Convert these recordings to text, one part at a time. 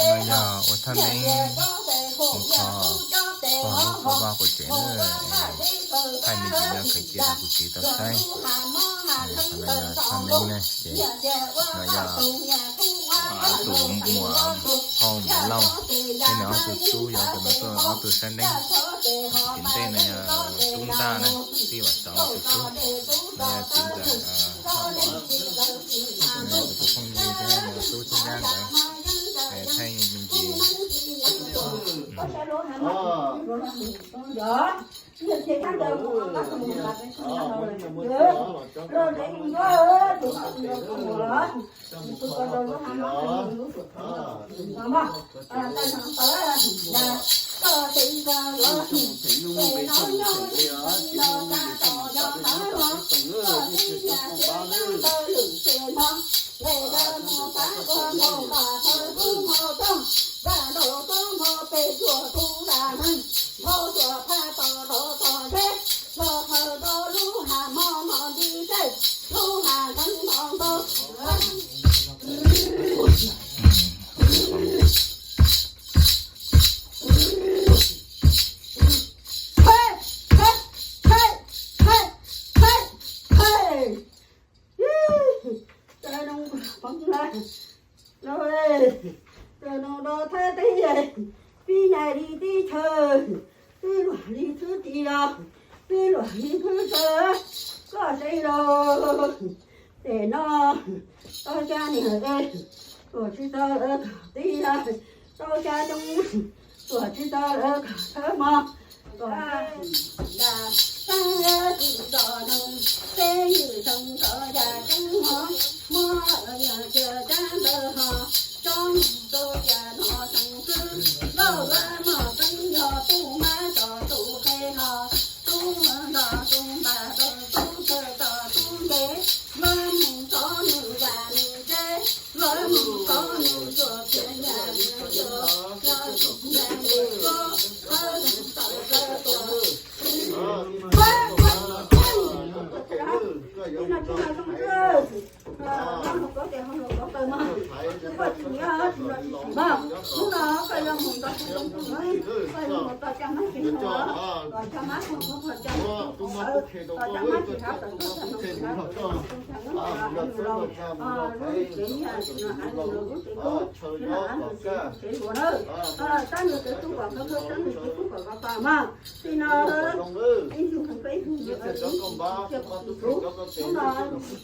Yog ua thaj neeb mus kho pog lub qhov vaj quav tsev na, thaij me ntsis nyob khaws cia rau kuv txiv tau saib. Qhov no yog thaj neeb ne, ces no yog tus muam phauj Maiv Lauj thiab nws ob tug tub, yog tus no tuaj ob tug saib neeb. Tim ntej no yog tub Ntaj na, tij Vam Txauv tus tub, no yog txiv ntxawm Thoj Pov, tus phooj ywg thiab tub Txhiaj Nyab nkawd thaij me ntsis. Txawm no do thawj teb, pib nais li teb chaws, twb luag li thwb tias, twb luag li thwb sawv, koj seb lauj. Ces no tau xya niam, tuam tsis tau lawv kom tib, tau xya xyoo, tuam tsis tau lawv kom thawb mog. Kom nta, peb tsis tau neeg, peb yim xyoo tau xya xyoo mog, muab lawm yog cia cab ntawd ho, tsob mus rau cas no xyoo xwb, lauj, luag mog, peb yog tub mab tso tus qe ho, tub nto tub npa rau tub chaw tso tub nte, luag mus txov nws yam nws tsev, luag mus txov nws ruam, khiav yam nws ruam, yog yam nws ruam, luag mus txov nws ruam. Tab nws kev tub kom khawb khawb, tab nws kev tub kom koj koj mas. Tim no ib ntug peb ib ntug cia kuv tus tub, hnub no kuv tsis tau kuv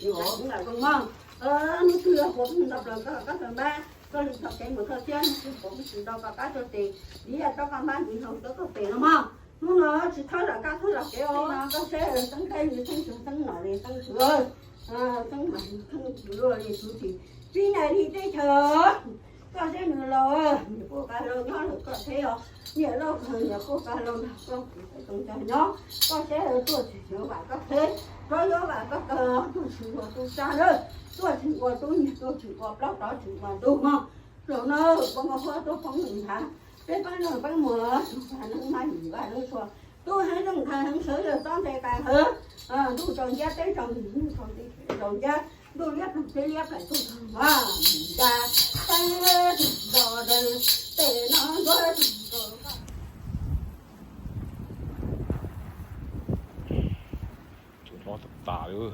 lam zoo mog. Hnub twg yog puas ntau plaws koj koj tau npab, koj li txhom kev mus koj thiab, hnub twg puas tsis tau koj koj tau tes, li yog tau koj npab li hau tau koj tes no mog. Hnub no tsis thawb los kab thawb los kev os, koj seb xeeb teb li xeeb tug xeeb nom li xeeb tug, xeeb mas xeeb tug luaj li tug tsis, pib nais li teb chaws. Koj seb nws los, niam kuj kav hlau nyob lawm koj seb os, niam lauj niam kuj kav hlau nrog koj kuv tau nrog nyob, koj seb tuaj tsis yuav vam koj qheb, rov yuav vam koj kawg, tuaj tsis ua tub sab lawm, tuaj tsis ua tub nyiag, tuaj tsis ua plaub rov tsis ua ntug mog. Zaum no poob nkaus huab tuaj poob lwm nrhav, peb pab leej peb muag, tus vaj neeb mab yim vaj neeb tshua, tub heev zeej nthav heev sawv yawg txob ntse kas hawv, ntuj tsaus ncab teb tsaus ntuj tsaus ntse teb tsaus ncab, ntuj liab ploog teb liab plaim tug tag vaj, mus ya, teb tug nto daws, tes no ntuav tug nkaus. Tsoo hlob tas tas li.